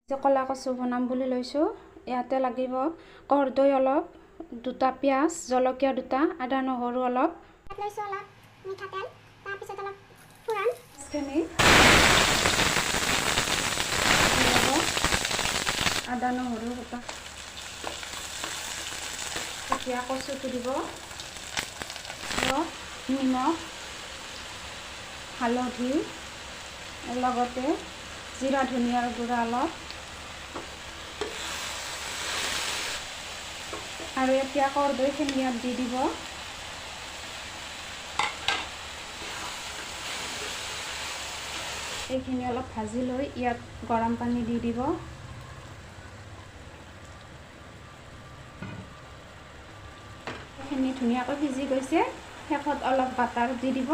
ক'লা কচু বনাম বুলি লৈছোঁ। ইয়াতে লাগিব কৰ্দৈ অলপ, 2টা পিঁয়াজ, জলকীয়া 2টা, আদা নহৰু অলপ। লৈছোঁ অলপ মিঠাতেল, তাৰপিছত অলপ ফোৰণ। মাছখিনি আদা নহৰু গোটা। এতিয়া কচুটো দিব, অলপ নিমখ, হালধি, লগতে জিৰা ধনিয়াৰ গুড়া অলপ। আৰু এতিয়া কৰ্দৈখিনি ইয়াত দি দিব। এইখিনি অলপ ভাজি লৈ ইয়াত গৰম পানী দি দিব। এইখিনি ধুনীয়াকৈ সিজি গৈছে। শেষত অলপ বাটাৰ দি দিব।